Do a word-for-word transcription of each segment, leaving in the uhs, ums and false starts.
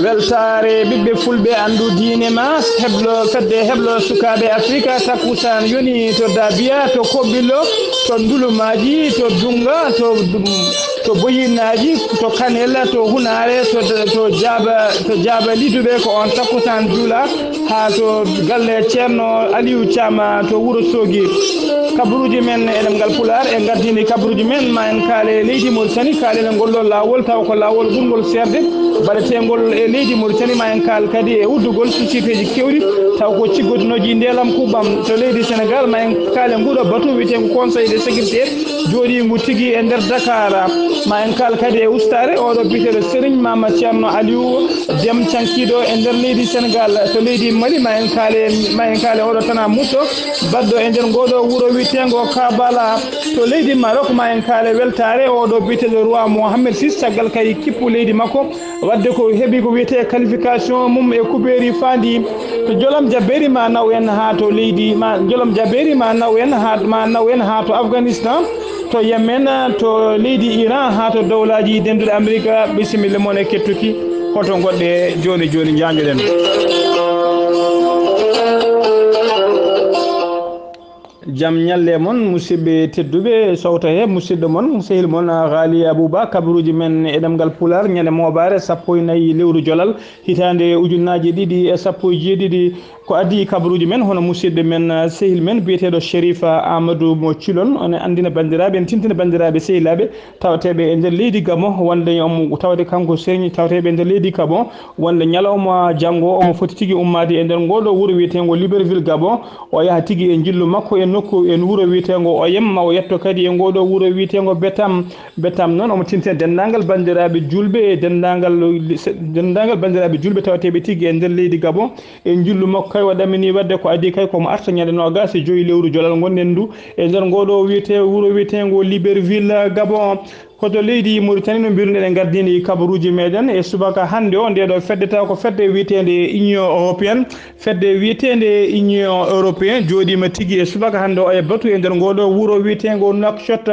Weltaare ɓiɓɓe fulɓe, anndu diine ma, heblo fedde, heblo sukaaɓe Afrika. Takkusaan yoni to Dabiya, to Koɓɓillo, to Ndulumaaji, to Dunnga, to, to Boyinaaji, to Kanel, to Hunaare, to, to Jaaba, to Jaaba Liduɓe, ko on takkusaan juula. Haa to galle Ceerno Aliou Thiam to Wuro Soogi. Kabaruuji men e ɗemngal Pulaar e ngardini kabaruuji men, ma en kaale leydi Mauritanie, kaalen ngol ɗo laawol, taw ko laawol ɓurngol seerde baɗeteengol e leydi Mauritanie. Ma en kaal kadi e uddugol sociétéji keewɗi, taw ko ciggodinooji ndeelam kuuɓam to leydi Sénégal. Ma en kaale nguɗo batu wiyeteengo Conseil de sécurité, jooɗiingu tigi e nder Dakar. Ma en kaal kadi e ustaare oɗo biyeteeɗo Serigne Mama Ceerno Aliou Dem, cankiiɗo e nder leydi Sénégal. To leydi Mali, ma en kaale, ma en kaale oɗo Tana Musso, baɗɗo e nder ngoɗo wuro wiyeteengo Kabala. To leydi Maroc, ma en kaale weltaare oɗo biyeteeɗo Roi Mohamed six, caggal kay kippu leydi makko, wadde ko heɓi ko wiyetee qualification mum e kubeeri faandi. To Jolom Jabbeeri, ma naw en haa to leydi, ma Jolom Jabbeeri, ma naw en haa, ma naw en haa to Afghanistan, to Yemen, to leydi Iran, haa to Dowlaaji Dennduɗi Amerika. Bisimilla mon e kettuki. Hoto ngoɗɗe jooni jooni, njaanjoɗen. Jam ñalle mon, musidɓe tedduɓe. Sowto he musidɗo mon, sehil mon, Ghali Abouba, kabaruuji men e ɗemngal Pulaar, ñande mooɓaare sappo e nayi lewru Jolal, hitaande ujunnaaji ɗiɗi e sappo e jeeɗiɗi. Ko adii kabaruuji men, hono musidɗo men, sehil men biyeteeɗo Chérif Amadou Mo Cilon, ene anndina banndiraaɓe, ene tintina banndiraaɓe sehilaaɓe tawateeɓe e nder leydi Gabon, wonde omo tawde kanko sehil tawateeɓe e nder leydi Gabon, wonde ñalawma janngo omo foti tigi ummaade e nder ngooɗo wuro wiyeteengo Libreville Gabon, o yaha tigi e njillu makko e nokku, e wuro wiyeteengo Oyem, ma o yetto kadi e ngooɗo wuro wiyeteengo Betam. Betam noon omo tintina denndaangal banndiraaɓe juulɓe e denndaangal, denndaangal banndiraaɓe juulɓe tawateeɓe tigi e nder leydi Gabon, e njillu makko kay o ɗaminii waɗde ko adii kay ko omo arta ñande noogaas e joyi lewru Jolal ngonɗen ndu e nder ngooɗo wiyetee, wuro wiyeteengo Libreville Gabon. Ko to leydi Mauritanie no mbiruɗen, eɗen ngardini kabaruuji meɗen e subaka hannde o. Nde ɗo fedde taw ko fedde wiyeteende Union Européenne. Fedde wiyeteende Union Européenne jooɗiima tigi e subaka hannde o e batu e nder ngooɗo wuro wiyeteengo Nouakchott.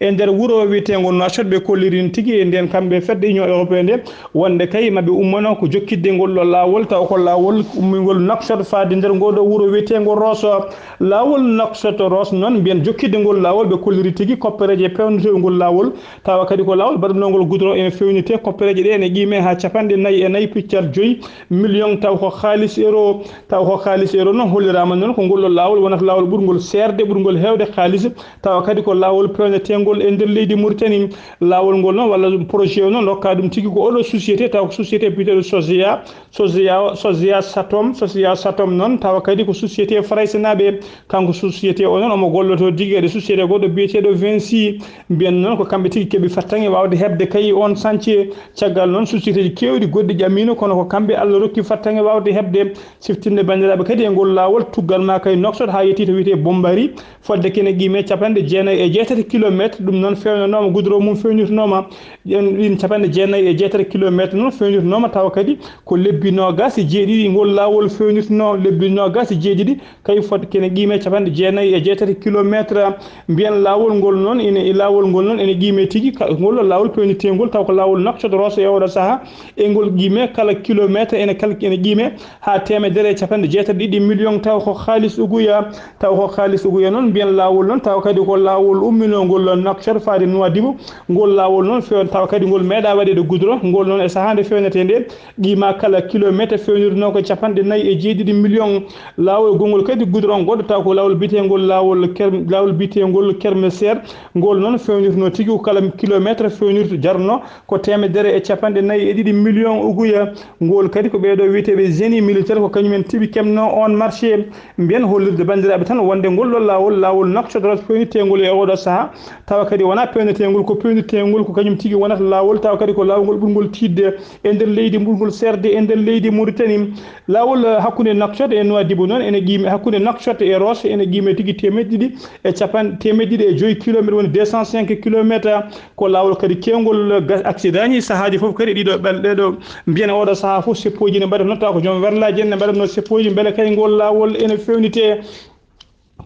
E nder wuro wiyeteengo Nouakchott ɓe kollirin tigi e nden kamɓe fedde Union Européenne nde, wonde kay maɓe ummano ko jokkidde ngol ɗo laawol, taw ko laawol ummingol Nouakchott faade nder ngooɗo wuro wiyeteengo Rosso. Laawol Nouakchott Rosso noon mbiyen jokkidde ngol laawol, ɓe kolliri tigi koppereeje peewnitee ngol laawol, tawa kadi ko laawol baɗanongol goudron ene feewnitee, koppereeje ɗe ene qiime haa capanɗe nayi e nayi piccal joyi million, taw ko haalis euro, taw ko haalis euro noon holliraama noon ko ngol ɗo laawol wonata laawol ɓurngol seerde, ɓurngol heewde haalis, tawa kadi ko laawol peewneteengol e nder leydi Mauritanie. Laawol ngol noon walla ɗum projet o noon rokka ɗum tigi ko oɗo société, taw ko société biyeteeɗo Sogea, Sogea, Sogea Satom, Sogea Satom noon tawa kadi ko société faraysenaaɓe, kanko société o noon omo golloto tigi e société goɗɗo biyeteeɗo Vinci. Mbiyen noon ko kamɓe tigi keɓi fartaŋŋe waawde heɓde kay on chantier. Caggal noon sociétéji keewɗi goɗɗi ƴamiino, kono ko kamɓe Allah rokki fartaŋŋe waawde heɓde. Siftinde banndiraaɓe kadi e ngol laawol, tuggal ma kay Nouakchott haa yettii to wiyetee Bombari, fodde kene qiime capanɗe jeenayi e jeetati kilometre, ɗum noon feewnanooma, goudron mum feewnirtanooma. Ɗen, ɗin capanɗe jeenayi e jeetati kilometre noon feewnirtanooma, tawa kadi ko lebbi noogaas e jeeɗiɗi ngol laawol feewnirtano, lebbi noogaas e jeeɗiɗi, kay fodde kene qiime capanɗe jeenayi e jeetati kilometre. Mbiyen laawol ngol noon ene, laawol ngol noon ene qiime tigi, ka-, ngol ɗo laawol peewniteengol, taw ko laawol Nouakchott Rosso e oɗo sahaa, e ngol qiime kala kilometre ene kal-, ene qiime haa teemedere e capanɗe jeetati ɗiɗi million, taw ko haalis uguya, taw ko haalis uguya noon. Mbiyen laawol noon, taw kadi ko laawol umminongol Nouakchott faade Nouadhibou. Ngol laawol noon feewn-, taw kadi ngol meeɗa waɗeede goudron, ngol noon e sahaa nde feewnetee nde, qiima kala kilometre feewnirnoo ko capanɗe nayi e jeeɗiɗi million. Laawol gongol kadi goudron goɗɗo, taw ko laawol biyeteengol laawol Ker-, laawol biyeteengol Kermeseer, ngol noon feewnirnoo tigi ko kala kilometre feewnirto jarno ko teemedere e capanɗe nayi e ɗiɗi million uguya. Ngol kadi ko ɓeeɗo wiyeteeɓe génie militaire, ko kañum en tiɓi keɓnoo on marché. Mbiyen hollirde banndiraaɓe tan wonde ngol ɗo laawol, laawol Nouakchott Rosso peewniteengol e oɗo sahaa, tawa kadi wonaa peewneteengol, ko peewniteengol ko kañum tigi wonata laawol, tawa kadi ko laawol ngol ɓurngol tiiɗde e nder leydi, ɓurngol seerde e nder leydi Mauritanie. Laawol, eh, hakkunde Nouakchott e Nouadhibou noon ene qiime, hakkunde Nouakchott e Rosso ene qiime tigi teemedde ɗiɗi e capan-, teemedde ɗiɗi e joyi kilometre, woni deux cent cinq kilometre. Ko laawol kadi keewngol gas-, accident ji sahaaji fof kadi ɗiɗo ɓel-, ɗeɗo mbiyen oɗo sahaa fof seppooji ne mbaɗatnoo, taw ko joom werlaaji en ne mbaɗatnoo seppooji mbele kay ngol laawol ene feewnitee.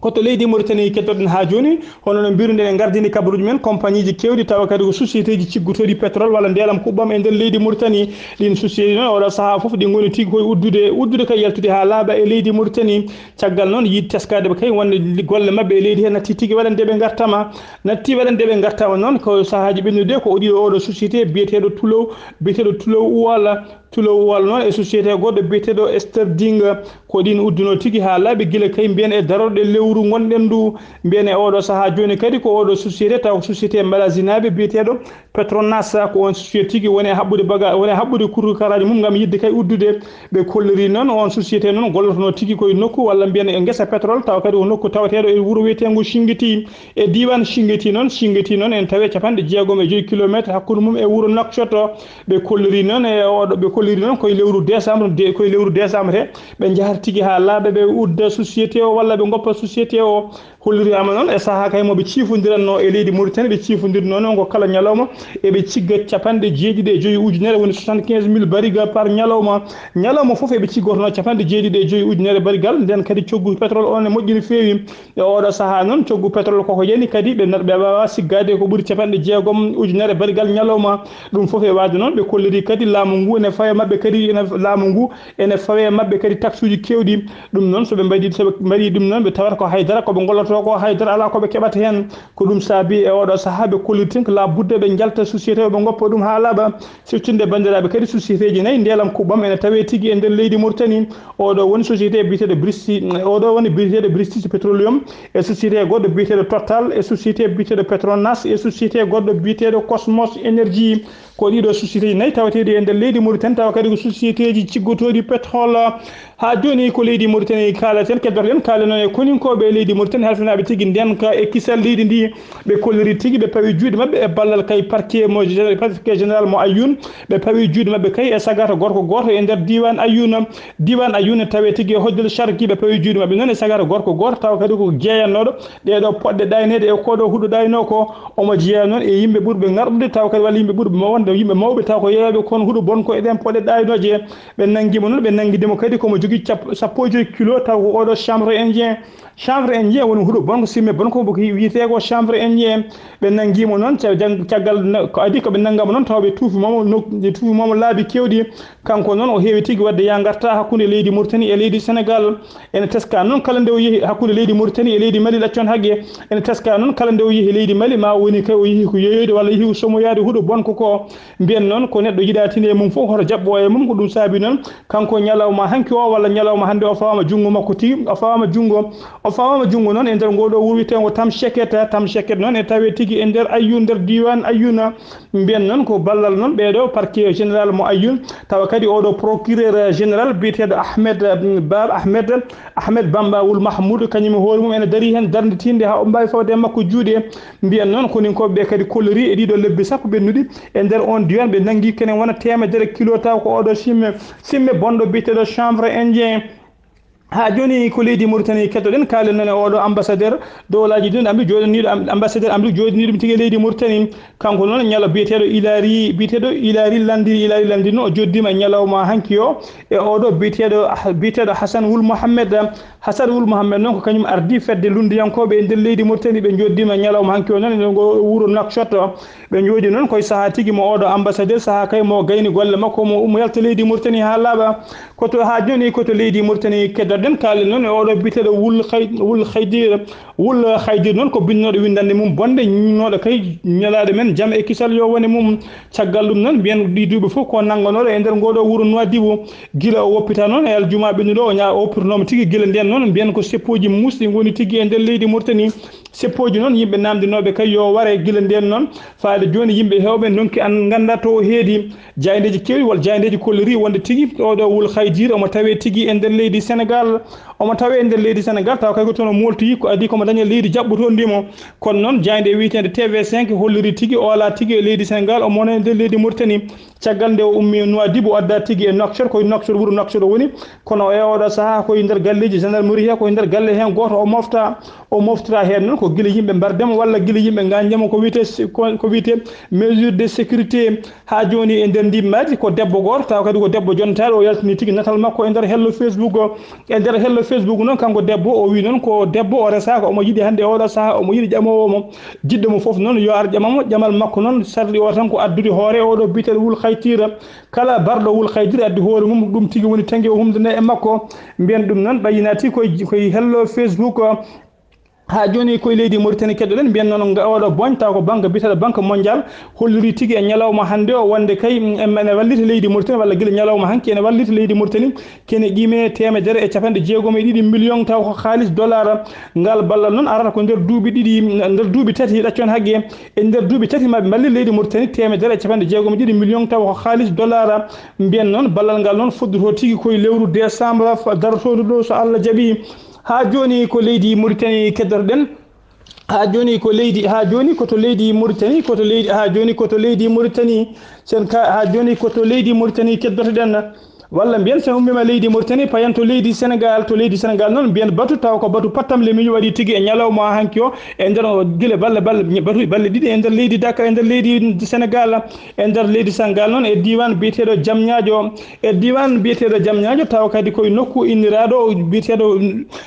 Ko to leydi Mauritanie kettoɗen haa jooni, hono no mbiruɗen e ngardini kabaruuji men, compagnieji keewɗi, tawa kadi ko sociétéji ciggotooɗi pétrole walla ndeelam kuɓɓam e nder leydi Mauritanie. Ɗin sociétéji noon, oɗo sahaa fof ɗi ngoni tigi koye uddude, uddude kay yaltude haa laaɓa e leydi Mauritanie. Caggal noon yiɗ teskaade ɓe kay wonde golle maɓɓe e leydi hee natti tigi waɗande ɓe ngartama. Natti waɗande ɓe ngartama noon ko sahaaji ɓennude ko ɗiɗo oɗo société biyeteeɗo Tulow, biyeteeɗo Tulow Uwala, Tulow Uwala noon e société goɗɗo biyeteeɗo Esterding. Ko ɗin uddunoo tigi haa laaɓi gila kay mbiyen e darorɗe lewru ngonɗen ndu. Mbiyen e oɗo sahaa jooni kadi ko oɗo société taw ko société Malasinaaɓe biyeteeɗo Petronas, ko on société tigi woni e haɓɓude baga-, woni e haɓɓude kurkaraaji mum ngam yiɗde kay uddude. Ɓe kolliri noon on société noon gollotonoo tigi koye nokku walla mbiyen e ngesa pétrole tawa kadi ko nokku taweteeɗo e wuro wiyeteengo Singiti. E diiwaan Singiti noon, Singiti noon en tawi capanɗe jeegom e joyi kilometre hakkunde mum e wuro Nouakchott. Ɓe kolliri noon e oɗo, ɓe kolliri noon koye lewru décembre, de-, koye lewru décembre he, ɓe njahata tigi haa laaɓa ɓe udda société o walla ɓe ngoppa société o. Holliri ama noon e sahaa kay mo ɓe ciifondiranno e leydi Mauritanie, ɓe ciifondirno noon ko kala ñalawma eɓe cigga capanɗe jeeɗiɗi e joyi ujunere, woni soixante-quinze mille barrigal par ñalawma. Ñalawma fof eɓe ciggotono capanɗe jeeɗiɗi e joyi ujunere barrigal. Nden kadi coggu pétrole on ne moƴƴi no feewi. E oɗo sahaa noon, coggu pétrole koko yani kadi, ɓe nar-, ɓe waawa siggaade ko ɓuri capanɗe jeegom ujunere barrigal ñalawma. Ɗum fof e waade noon, ɓe kolliri kadi laamu ngu ene fawe maɓɓe kadi, ene, laamu ngu ene fawe maɓɓe kadi taxuuji keewɗi. Ɗum noon, so ɓe mbaɗi, so ɓe mbaɗi ɗum noon, ɓe tawata ko haydara ko ɓe ngolloto ko, haydara alaa ko ɓe keɓata heen. Ko ɗum saabi e oɗo sahaa ɓe kolliri tan ko laaɓi budde ɓe njalta société o, ɓe ngoppa ɗum haa laaɓa. Siftinde banndiraaɓe kadi, sociétéji nayi ndeelam kuɓɓam ene tawe tigi e nder leydi Mauritanie. Oɗo woni société biyeteeɗo Bristi-, oɗo woni biyeteeɗo British Petroleum, e société goɗɗo biyeteeɗo Total, e société biyeteeɗo Petronas, e société goɗɗo biyeteeɗo Cosmos Energy. Ko ɗiɗo sociétéji nayi taweteeɗi e nder leydi Mauritanie, tawa kadi ko sociétéji ciggotooɗi pétrole. Haa jooni ko leydi Mauritanie kaalaten, keddoto-ɗen, kaalen noon e koninkooɓe e leydi Mauritanie, halfinaaɓe tigi ndenka e kisal leydi ndi. Ɓe kolliri tigi, ɓe pawi juuɗe maɓɓe e ballal kay parquet mo, parquet général mo Ayoune. Ɓe pawi juuɗe maɓɓe kay e sagata gorko gooto e nder diiwaan Ayoune. Diiwaan Ayoune tawe tigi e Hoddel Sharki, ɓe pawi juuɗe maɓɓe noon e sagata gorko gooto, tawa kadi ko jeeyannooɗo ɗee ɗoo poɗɗe ɗayneede e koo ɗoo huɗo ɗaynoo ko. Omo jeyaa noon e yimɓe ɓurɓe ŋarɗude, tawa kadi walla yimɓe ɓurɓe mawde, yimɓe mawɓe, tawa ko yeeyooɓe kon huɗo bon ko e ɗeen poɗɗe ɗaynooje. Ɓe nanngi mo noon, ɓe nanngi de mo kadi ko mo jogii cap-, sappo e joyi kilo, taw ko oɗo chanvre indien. Chanvre indien woni huɗo bon ko simme bon ko wiyetee ko chanvre indien. Ɓe nanngi mo noon, ca-, jang-, caggal na-, ko adii ko ɓe nannga mo noon, tawa ɓe tuufi mo, no-, ɓe tuufi mo laabi keewɗi. Kanko noon o heewi tigi waɗde yaa ngarta hakkunde leydi Mauritanie e leydi Sénégal. Ene teska noon kala nde o yehi hakkunde leydi Mauritanie e leydi Mali, laccon haqqe. Ene teska noon kala nde o yehi leydi Mali, ma o woni kay o yehi ko yeeyoyde walla yehi ko somoyaade huɗo bon ko ko. Mbiyen noon ko neɗɗo yiɗaa tinde e mum fof hoto jaɓɓo e mum, ko ɗum saabi noon kanko ñalawma hanki o walla ñalawma hannde o fawama junngo makko tigi, o fawama junngo, o fawama junngo noon e nder ngoo ɗoo wuro wiyeteengo Tam Sheket. Tam Sheket noon e tawe tigi e nder Ayoune, nder diiwaan Ayoune. Mbiyen noon ko ballal noon ɓee ɗoo parquet général mo Ayoune, tawa kadi oo ɗoo procureur général biyeteeɗo Ahmed, mm, Ba, Ahmed, Ahmed Bamba Wul Mahmoud, kañum e hoore mum ene darii heen darnde tiiɗnde haa o mbaawi fawde e makko juuɗe. Mbiyen noon koninkooɓe ɓe kadi kolliri e ɗii ɗoo lebbi sappo ɓennuɗi e nder oon diiwaan, ɓe nanngi kene wona teemedere kilo, taw ko oo ɗoo simme, simme bonɗo biyeteeɗo chanvre indien. Haa jooni ko leydi Mauritanie kettoɗen, kaalen noon e oo ɗoo ambassadeur dowlaaji ɗin, Amérique jooɗaniiɗo, am-, ambassadeur Amérique jooɗaniiɗo ɗum tigi e leydi Mauritanie. Kanko noon ñalo biyeteeɗo Ilari, biyeteeɗo Ilari Landiri, Ilari Landiri noon o joddiima e ñalawma hanki o e oo ɗoo biyeteeɗo, ah, biyeteeɗo Hassan Wul Mohamed. Hassan Wul Mohamed noon ko kañum ardii fedde lunndiyankooɓe e nder leydi Mauritanie, ɓe joddiima e ñalawma hanki o noon e ngo wuro Nouakchott. Ɓe njooɗi noon koye sahaa tigi mo oo ɗoo ambassadeur, sahaa kay mo gayni golle makko, mo, mo yalta leydi Mauritanie haa laaɓa. Ko to, haa jooni ko to leydi Mauritanie keddoɗen, kaalen noon e oo ɗoo biyeteeɗo Wul Khay-, Wul Khaydir. Wul Khaydir noon ko binnooɗo winndannde mum bonnde, ñinnooɗo kay nelaaɗo men jam e kisal yo wone mum. Caggal ɗum noon, mbiyen ɗii duuɓi fof ko nannganooɗo e nder ngoo ɗoo wuro Nouadhibou. Gila o woppita noon e aljuma ɓennuɗo o, ña-, o woppitanooma tigi gila ndeen noon, mbiyen ko seppooji muusɗi ngoni tigi e nder leydi Mauritanie. Seppooji noon yimɓe naamndinooɓe kay yo ware gila ndeen noon. Faade jooni yimɓe heewɓe ndonki an ngannda to o heedi. Jaayndeeji keewɗi walla jaayndeeji kolliri wonde tigi oo ɗoo Wul Khaydir omo tawee tigi e nder leydi Sénégal. Omo tawee e nder leydi Sénégal, tawa kay ko toon o mooltoyi, ko adii komo daña leydi jaɓɓotoondi mo. Kono noon jaaynde wiyeteende T V cinq holliri tigi o alaa tigi e leydi Sénégal, omo wona e nder leydi Mauritanie. Caggal nde o ummi Nouadhibou, o adda tigi e Nouakchott, koye Nouakchott, wuro Nouakchott o woni, kono e oɗo sahaa koye nder galleeji gendarmerie he, koye nder galle heen gooto o mofta, o moftora heen noon ko gila yimɓe mbardemo walla gila yimɓe ngañdemo ko wiyetee, ko wiyetee mesure de sécurité. Haa jooni e nder ndii maadi ko debbo gooto, tawa kadi ko debbo jontaaɗo, o yaltini tigi natal makko e nder hello Facebook o. E nder hello Facebook noon, kanko debbo o, wi noon ko debbo o resaaka, omo yiɗi hannde oɗo sahaa, omo yiɗi ƴamoowo mo, jiɗɗo mo fof noon yo ar ƴamamo. Ƴamal makko noon sarɗi o tan ko addude hoore oɗo biyeteeɗo Wul Khaytira. Kala barɗo Wul Khaytira addi hoore mum, ɗum tigi woni tangi o humdana e makko. Mbiyen ɗum noon ɓayinati koye, koye hello Facebook o. Haa jooni koye leydi Mauritanie keɗoɗen, mbiyen noon nga oɗo boñ, taw ko banque biyeteeɗo Banque Mondiale, holliri tigi e ñalawma hannde o wonde kay, mm, ene wallita leydi Mauritanie, walla gila ñalawma hanki ene wallita leydi Mauritanie, kene qiime teemedere e capanɗe jeegom e ɗiɗi million, taw ko haalis dollar. Ngal ballal noon arata ko nder duuɓi ɗiɗi, nder duuɓi tati ɗaccon haqqe, e nder duuɓi tati maɓe mballi leydi Mauritanie teemedere e capanɗe jeegom e ɗiɗi million, taw ko haalis dollar. Mbiyen noon ballal ngal noon foddoto tigi koye lewru décembre fa-, darotoodu ɗo so Allah jaɓi. Haa jooni ko leydi Mauritanie keddotoɗen. Haa jooni ko leydi, haa jooni ko to leydi Mauritanie, ko to leydi, haa jooni ko to leydi Mauritanie. Sen ka, haa jooni ko to leydi Mauritanie keddotoɗen. Walla mbiyen sen ummiima leydi Mauritanie, payen to leydi Sénégal, to leydi Sénégal noon mbiyen batu, taw ko batu pattam le miñu waɗi tigi e ñalawma hanki o, e nder o gila balle, balle, batu, balle ɗiɗi e nder leydi Dakar, e nder leydi Sénégal. E nder leydi Sénégal noon e diiwaan biyeteeɗo Jamñaajo, e diiwaan biyeteeɗo Jamñaajo, tawa kadi koye nokku inniraaɗo biyeteeɗo,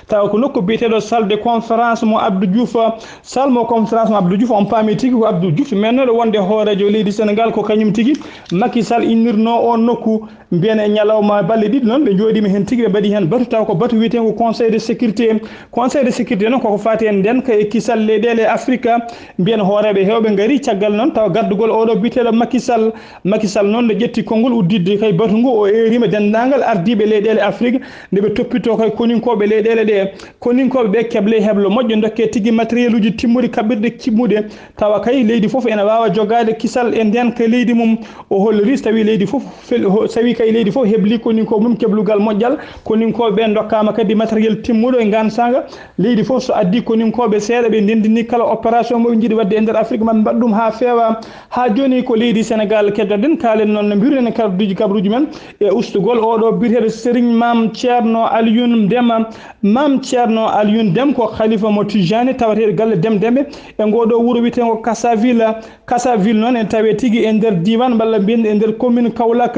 tawa ko nokku biyeteeɗo salle de conférence mo Abdou Diouf, salle mo conférence mo Abdou Diouf, on paami tigi ko Abdou Diouf mennooɗo wonde hooreejo leydi Sénégal, ko kañum tigi Macky Sall innirnoo oon nokku. Mbiyen e ñalawma balle ɗiɗi noon ɓe njooɗiima heen tigi, ɓe mbaɗi heen batu, taw ko batu wiyeteengo Conseil de sécurité. Conseil de sécurité noon koko faati e ndenka e kisal leyɗeele Afrique. Mbiyen hooreeɓe heewɓe ngarii caggal noon, tawa gardugol oɗo biyeteeɗo Macky Sall. Macky Sall noon nde ƴetti konngol udditde kay batu ngu, o eeriima denndaangal ardiiɓe leyɗeele Afrique nde ɓe toppitoo kay koninkooɓe leyɗeele ɗe. Koninkooɓe ɓe keble heblo moƴƴo, ndokke tigi matériel uji timmuɗi, kaɓirɗe timmuɗe, tawa kay leydi fof ene waawa jogaade kisal e ndenka leydi mum. O holliri so tawii leydi fof fel-, ho-, so tawii kay leydi fof hebli koninkooɓe mum keblugal moƴƴal, koninkooɓe ɓe ndokkaama kadi matériel timmuɗo e ngaan saanga. Leydi fof so addi koninkooɓe seeɗa, ɓe ndenndini kala opération mo ɓe njiɗi waɗde e nder Afrique, maɓe mbaɗ ɗum haa feewa. Haa jooni ko leydi Sénégal keddoɗen, kaalen noon no mbiruɗen e kabaruuji, kabaruuji men e ustugol oɗo biyeteeɗo Serigne Mame Thierno Alioune Deme. Mame Thierno Alioune Deme ko khalifa mo Tijani tawateeɗo galle Deme Deme e ngoɗo wuro wiyeteengo Kassaville. Kassaville noon en tawe tigi e nder diiwaan walla mbiyen e nder commune Kaolack,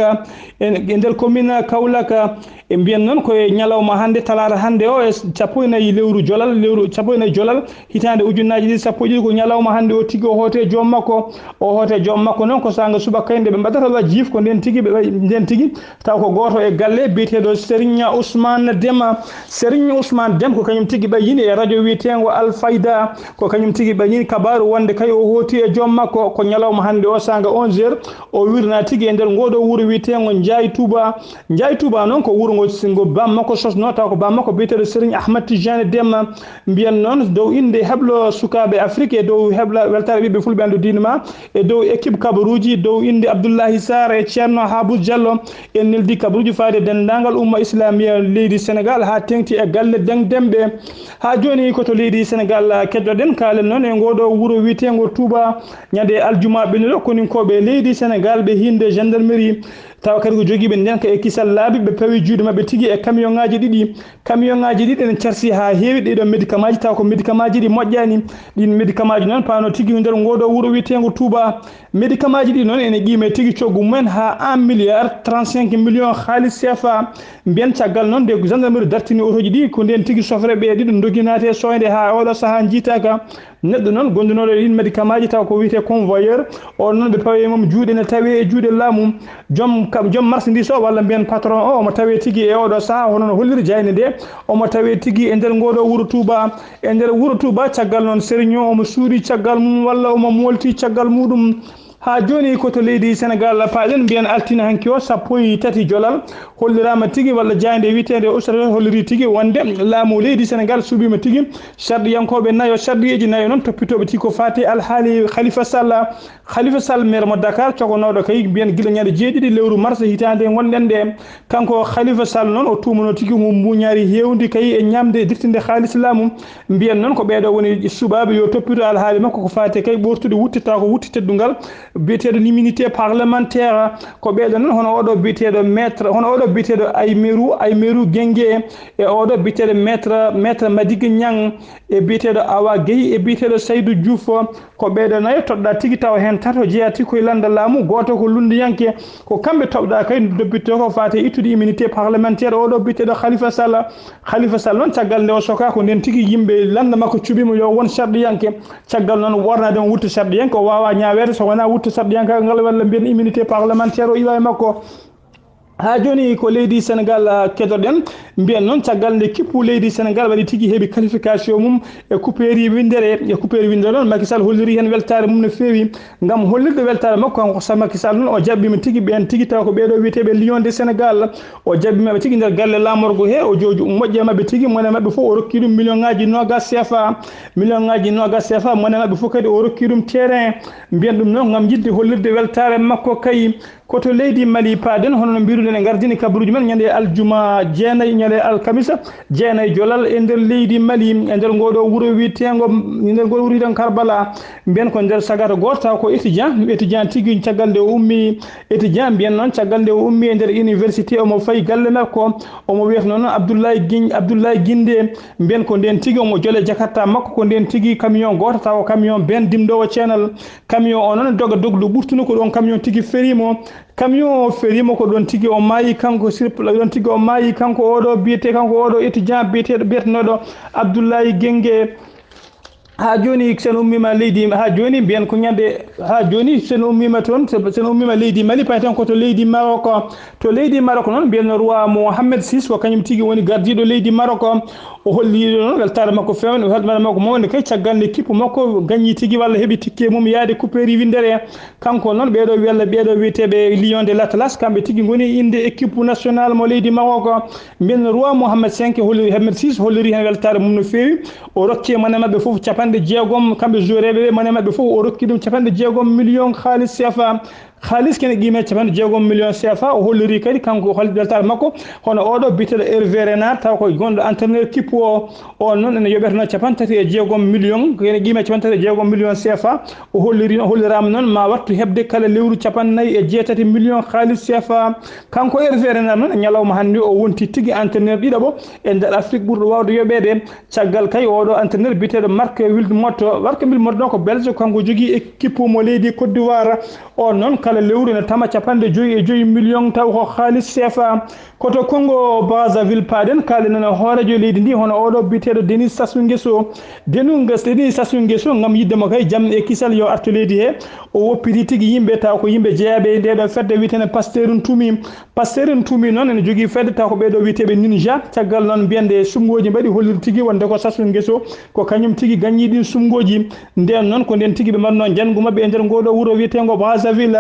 e, e nder commune Kaolack. E mbiyen noon ko e ñalawma hannde, talaata hannde o, e sappo e nayi lewru jolal, lewru sappo e nayi jolal, hitaande ujunnaaji ɗiɗi sappo e ɗiɗi, ko ñalawma hannde o tigi o hooti e joom makko. O hooti e joom makko noon ko saanga subaka kay nde ɓe mbaɗata wajiif, ko nden tigi ɓe ɓay-, nden tigi taw ko gooto e galle biyeteeɗo Serigne Ousmane Deme. Serigne Ousmane Deme ko kañum tigi ɓayyini e radio wiyeteengo Al Fayda, ko kañum tigi ɓayyini kabaaru wonde kay o hooti e joom makko. Ko ñalawma hannde o saanga onze heures, o wirnaa tigi e nder ngoɗo wuro wiyeteengo Njaay Tuuba. Njaay Tuuba noon ko wuro ngo, ngo baam makko sosnoo, taw ko baam makko biyeteeɗo Serigne Ahmad Tijani Deme. Mbiyen noon dow innde heblo sukaaɓe Afrique, e dow hebla weltaare ɓiɓɓe fulɓe anndu diine ma, e dow équipe kabaruuji, dow innde Abdoullahi Sarr e Ceerno Habou Diallo, en neldi kabaruuji faade denndaangal umma islamiya leydi Sénégal haa teŋti e galle Deme Deme ɓe. Haa jooni ko to leydi Sénégal keddoɗen, kaalen noon e ngoɗo wuro wiyeteengo Touba, ñande aljuma ɓennuɗo koninkooɓe leydi Sénégal ɓe hinnde gendarmerie, tawa kadi ko jogiiɓe ndenka e kisal laabi, ɓe pawi juuɗe maɓɓe tigi e camion ŋaaji ɗiɗi. Camion ŋaaji ɗiɗi ene carsi haa heewi ɗiɗo médicament ji, taw ko médicament ji ɗi moƴƴaani. Ɗiin médicament ji noon paano tigi nder ngoɗo wuro wiyeteengo Touba. Médicament ji ɗi noon ene qiime tigi coggu mumen haa un milliard trente-cinq millions haalis C F A. Mbiyen caggal noon nde gendarmerie dartini otoji ɗi, ko nden tigi sofre ɓe ɗiɗo ndogi naate e soyde haa oɗo sahaa njiitaaka. Neɗɗo noon gondunooɗo e ɗiin médicament ji taw ko wiyetee convoyeur, oon noon ɓe pawi e mum juuɗe ne tawi e juuɗe laamu. Joom kam, joom marchandise o walla mbiyen patron o, omo tawe tigi e oɗo sahaa, hono no holliri jaaynde nde, omo tawe tigi e nder ngoɗo wuro Touba. E nder wuro Touba, caggal noon serigne o omo suuɗi caggal mum walla omo moolti caggal muɗum. Haa jooni ko to leydi Sénégal paaɗen, mbiyen altine hanki o sappo e tati jolal, holliraama tigi walla jaaynde wiyeteende Observateur holliri tigi wonde laamu leydi Sénégal suuɓiima tigi sarɗiyankooɓe nayo, sarɗiyeeji nayo noon toppitooɓe tigi ko faati alhaali Khalifa Sall. Khalifa Sall, maire mo Dakar, cogonooɗo kay mbiyen gila ñande jeeɗiɗi lewru mars hitaande ngonɗen nde. Kanko Khalifa Sall noon o tuumanoo tigi ko mbuuñaari heewndi kay e ñaamde e dirtinde haalis laamu. Mbiyen noon ko ɓeeɗo woni suɓaaɓe yo toppito alhaali makko ko faati kay ɓoortude wutte taw ko wutte teddungal. biyeteeɗo immunité parlementaire. Ko ɓeeɗo noon, hono oɗo biyeteeɗo maître, hono oɗo biyeteeɗo Aymeru, Aymeru Genge, e oɗo biyeteeɗo maître, maître Madigue Niang, e biyeteeɗo Awa Gueye, e biyeteeɗo Saydou Diouf. Ko ɓeeɗo nayo toɗɗaa tigi, tawa heen tato jeyaa tigi koye lannda laamu, gooto ko lunndiyanke. Ko kamɓe toɗɗaa kay, ndoppitoo ko faati e ittude immunité parlementaire oɗo biyeteeɗo Khalifa Sall. Khalifa Sall noon, caggal nde o sokaa, ko ndeen tigi yimɓe lannda makko cuɓii mo yo won sarɗiyanke. Caggal noon, ɓoornaade mo wuttu sarɗiyanke, o waawaa ñaaweede so wonaa wuttu sarɗiyanke ngal, walla mbiyen immunité parlementaire o iwa e makko. Haa jooni ko leydi Senegaal, ah, keɗoɗen. Mbiyen noon, caggal nde kippu leydi Senegaal waɗi tigi heɓi qualification mum e coupeeru winndere, e coupeeru winndere noon, Macky Sall holliri heen weltaare mum no feewi. Ngam hollirde weltaare makko, kanko Sa-, Macky Sall noon, o jaɓɓiima tigi ɓeen tigi, tawa ko ɓeeɗo wiyeteeɓe Lion de Sénégal. O jaɓɓiima ɓe tigi nder galle laamorgo he, o jooɗi moƴƴe maɓɓe tigi, mone maɓɓe fof o rokki ɗum million ŋaaji noogas C F A. Million ŋaaji noogas C F A, mone maɓɓe fof kadi o rokki ɗum terrain. Mbiyen ɗum noon ngam yiɗde hollirde weltaare makko kay. Ko to leydi Mali paaɗen, hono no mbiruɗen e ngardini kabaruuji men ñande aljuma jeenayi, ñande alkamisa jeenayi jolal e nder leydi Mali, e nder ngooɗo wuro wiyeteengo, e nder ngooɗo wuro wiyeteengo Karbala. Mbiyen ko nder sagata gooto, taw ko étudiant, étudiant tigi caggal nde o ummi, étudiant mbiyen noon caggal nde o ummi e nder université, omo fayi galle makko, omo wiyata noon Abdoulaye Guin-, Abdoulaye Guindé. Mbiyen ko ndeen tigi omo jole Jakarta makko, ko ndeen tigi camion gooto, taw ko camion ben dimɗowo ceenal. Camion o noon doga dogdu ɓurtuno, ko ɗoon camion tigi feriimo. Camion o feriimo, ko ɗoon tigi o maayi kanko, sirpla ɗoon tigi o maayi kanko, oɗo biyete, kanko oɗo étudiant biyeteeɗo, biyetenooɗo Abdoulaye Genge. Haa jooni, sen ummiima leydi, haa jooni mbiyen ko ñande, haa jooni sen ummiima toon, sen, sen ummiima leydi Mali, pay tan ko to leydi Maroc. To leydi Maroc noon, mbiyen no roi Mohammed six, ko kañum tigi woni gardiiɗo leydi Maroc. O holli noon weltaare makko feewnde, weltaare makko mawnde kay, caggal nde kippu makko gañi tigi walla heɓi tikke mum yaade coupeeru winndere. Kanko noon, ɓeeɗo wiyalla, ɓeeɗo wiyeteeɓe Lion de l'Atlas, kamɓe tigi ngoni innde équipe nationale mo leydi Maroc. Mbiyen roi Mohammed cinq holli, Mohammed six holliri heen weltaare mum no feewi. O rokki e mone maɓɓe fof capanɗe jeegom, kamɓe joueureɓe ɓe, mone maɓɓe fof o rokki ɗum capanɗe jeegom million kaalis C F A. Kaalis kene qiime capanɗe jeegom million C F A. O holliri kadi kanko hol-, weltaare makko, hono oɗo biyeteeɗo Hervé Renard, taw ko gonɗo entraîneur kippu o. On noon ene yoɓeteno capanɗe tati e jeegom million, kene qiime capanɗe tati e jeegom million C F A. O holliri, o holliraama noon ma wattu heɓde kala lewru capanɗe nayi e jeetati million kaalis C F A. Kanko Hervé Renard noon, e ñalawma hannde o wonti tigi entraîneur ɗiɗaɓo e nder Afrique ɓurɗo waawde yoɓeede. Caggal kay oɗo entraîneur biyeteeɗo Marc Wilmot, Marc Wilmot noon ko Belge, kanko jogii équipe mo leydi Côte d'Ivoire. On noon kala lewru ene tama capanɗe joyi e joyi million taw ko kaalis C F A. Ko to Congo Brazzaville paaɗen, kaalen noon e hooreejo leydi ndi, hono oɗo biyeteeɗo Denis Sassou Nguesso. Denis Nges-, Denis Sassou Nguesso, ngam yiɗde mo kay jam e kisal yo artu leydi he, o woppiti tigi yimɓe, taw ko yimɓe jeyaaɓe e ndeɗo fedde wiyeteende Pasteur Ntoumi. Pasteur Ntoumi noon ene jogii fedde, taw ko ɓeeɗo wiyeteeɓe Ninja. Caggal noon mbiyande suɓngooji mbaɗi hollirde tigi wonde ko Sassou Nguesso, ko kañum tigi gañi ɗin suɓngooji. Ndeen noon ko ndeen tigi ɓe mbaɗnoo njanngu maɓɓe e nder ngooɗo wuro wiyeteengo Brazzaville.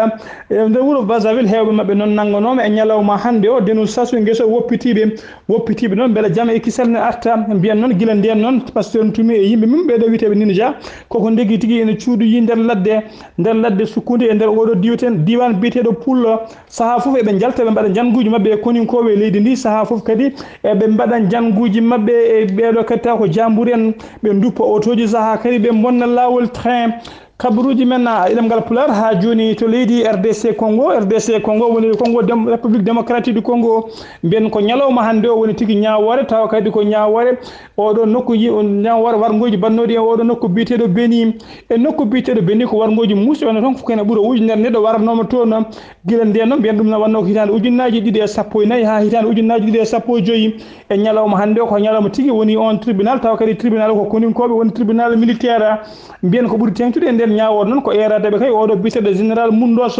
E nder wuro Brazzaville, heewɓe maɓɓe noon nannganooma e ñalawma hannde o, Denis Sassou Nguesso woppitiiɓe. Woppitiiɓe noon mbele jam e kisal ne arta. Mbiyen noon gila ndeen noon Pasteur Ntoumi e yimɓe mum ɓeeɗo wiyeteeɓe Ninja, koko ndegi tigi ene cuuɗoyii nder ladde, nder ladde sukkunde e nder oɗo diiweten, diiwaan biyeteeɗo Pullo. Sahaa fof eɓe njalta, ɓe mbaɗa njannguuji maɓɓe e koninkooɓe e leydi ndi. Sahaa fof kadi eɓe mbaɗa njannguuji maɓɓe e ɓeeɗo kadi taw ko jaamburi en, ɓe nduppa otooji, sahaa kadi ɓe mbonna laawol train. Kabaruuji men, ah, e ɗemngal Pulaar haa jooni to leydi R D C Congo. R D C Congo woni Congo Dem-, République Démocratique du Congo. Mbiyen ko ñalawma hannde o woni tigi ñaawoore, tawa kadi ko ñaawoore oɗo nokku yi-, ñaawoore warngooji bannooɗi e oɗo nokku biyeteeɗo Beni. E nokku biyeteeɗo Beni ko warngooji muusɗi, wano toon fof ko ene ɓura ujunere neɗɗo waranooma toon. Gila ndeen noon, mbiyen ɗum ne wannoo ko hitaande ujunnaaji ɗiɗi e sappo e nayi haa hitaande ujunnaaji ɗiɗi e sappo e joyi. E ñalawma hannde o, ko ñalawma tigi woni on tribunal, tawa kadi tribunal o ko koninkooɓe woni tribunal militaire. Mbiyen ko ɓuri teeŋtude e nder ñaawooɗo noon ko eeraade ɓe kay oɗo biyeteeɗo Général Mundus.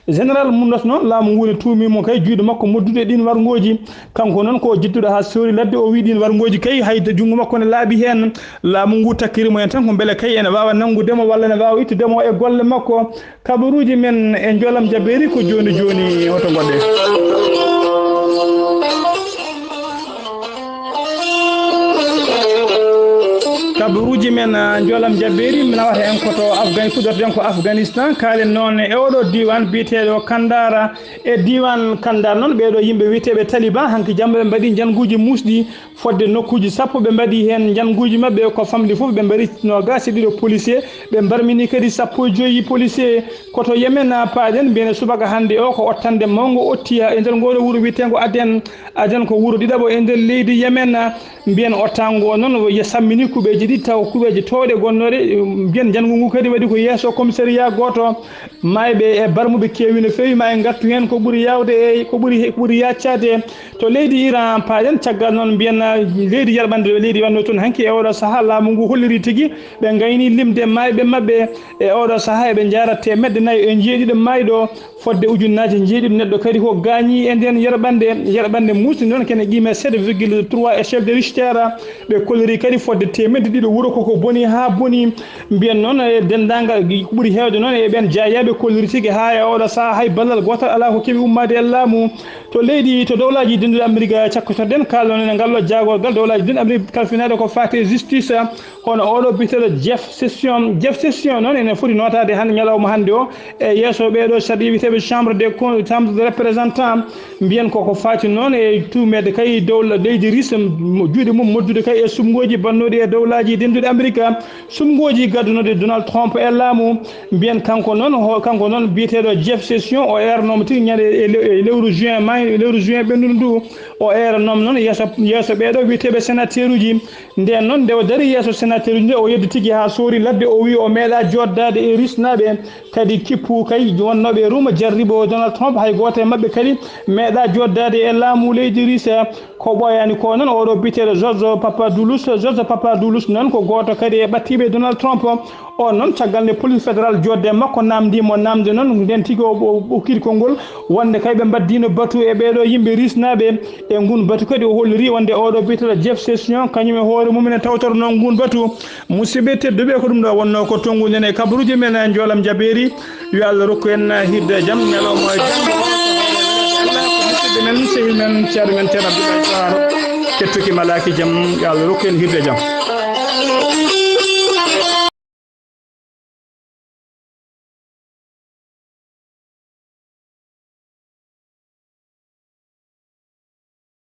Général Mundus noon, laamu ngu ne tuumii mo kay juuɗe makko moddude e ɗiin warngooji. Kanko noon ko o jedduɗo haa soori ladde, o wii ɗiin warngooji kay hay junngo makko ne laaɓi heen. Laamu ngu takkiri mo heen tan ko mbele kay ene waawa nanngude mo walla ene waawa ittude mo e golle makko. Kabaruuji men e Njoolam Jabeeri ko jooni jooni, hoto ngoɗɗen. Kabaruuji En, ah, Njoolam Jabbeeri, mi nawata en ko to Afgani, fuɗɗorten ko Afganistan. Kaalen noon e oɗo diiwaan biyeteeɗo Kandara. E diiwaan Kandara noon, ɓeeɗo yimɓe wiyeteeɓe Taliban, hanki jamma ɓe mbaɗi njannguuji muusɗi fodde nokkuuji sappo, ɓe mbaɗi heen njannguuji maɓɓe ko famɗi fof, ɓe mbaɗi noogaas e ɗiɗo policier, ɓe mbarmini kadi sappo e joyi policier. Ko to Yemen, ah, paaɗen, mbiyen e subaka hannde o ko ottande mawngo otti e nder ngoo ɗo wuro wiyeteengo Aden. Aden ko wuro ɗiɗaɓo e nder leydi Yemen. Mbiyen ottaango o noon, o sammini kuɓeeji ɗiɗi, taw kuɓeeji toowɗe gonnooɗe, mbiyen njanngu ngu kadi waɗi ko yeeso commissariat gooto. Maayɓe e barmuɓe keewi no feewi, ma en ngartu heen ko ɓuri yaawde e ko ɓuri, ko ɓuri yaaccaade. To leydi Iran paaɗen, caggal noon mbiyen, ah, leydi Yarɓande, leydi wannoo toon hanki e oɗo sahaa, laamu ngu holliri tigi ɓe ngayni limde maayɓe maɓɓe. E oɗo sahaa eɓe njaara teemedde nayi e njeeɗiɗo maayɗo, fodde ujunnaaje njeeɗiɗo neɗɗo kadi ko gaañi e ndeen yerɓannde. Yerɓannde muusni noon kene qiime sept virgule trois échelle de Richter. Ɓe kolliri kadi fodde teemedde ɗiɗo wuro koko boni haa boni. Mbiyen noon e denndaangal gi-, ko ɓuri heewde noon e ɓeen jaayaaɓe kolliri tigi haa e oɗo sahaa hay ballal gootal alaa ko keɓi ummaade e laamu. To leydi, to dowlaaji denduɗi Amerik cakkotorɗen, kaalɗon en e ngal ɗo jaagorgal dowlaaji denduɗi Amerik kalfinaaɗo ko faati e justice. Kono oɗo biyeteeɗo Jeff Session, Jeff Session noon ene foti nootaade hannde ñalawma hannde o e yeeso ɓeeɗo sarɗi wiyeteeɓe Chambre des Con-, Chambre des Représentants. Mbiyen ko ko faati noon e tuumeede kay dow leydi Ris, mo juuɗe mum moddude kay e suɓngooji bannooɗi e dowlaaji denduɗi Amerika, suɓngooji gaddunooɗi Donald Trump e laamu. Mbiyen kanko noon, ho-, kanko noon biyeteeɗo Jeff Session, o eernooma tigi ñande e le-, e lewru juin, may, lewru juin ɓennuɗo ndu, o eeranooma noon yeeso, yeeso ɓeeɗo wiyeteeɓe sénateur uji. Ndeen noon, nde o dari yeeso sénateur uji nde, o yeddi tigi haa soori ladde, o wiyi o meeɗa jooɗdaade e risnaaɓe, kadi kippu kay wonnooɓe e ruuma jarribo Donald Trump, hay gooto e maɓɓe kadi meeɗa jooɗdaade e laamu leydi Ris. Ko ɓooyaani ko noon, oɗo biyeteeɗo George Papadoulos, George Papadoulos noon ko gooto kadi e ɓattiiɓe Donald Trump. O noon, caggal nde police fédéral jooɗde e makko naamndii mo naamnde noon, ndeen tigi o, o, o ukkiti konngol wonde kay ɓe mbaɗdiino batu e ɓeeɗo yimɓe risnaaɓe e ngun batu. Kadi o holliri wonde oɗo biyeteeɗo Jeff Session, kañum e hoore mum ene tawtornoo ngun batu. Musidɓe tedduɓe, ko ɗum ɗo wonnoo ko tonngude en e kabaruuji men, Njoolam Jabeeri. Yo Allah rokku en hirde e jam, ñalawma e jam. Allah ko musidɗo men, sehi men, ceerno men, ceerno Abdoulaye Sarr, kettuki malaaki jam. Yo Allah rokku en hirde e jam.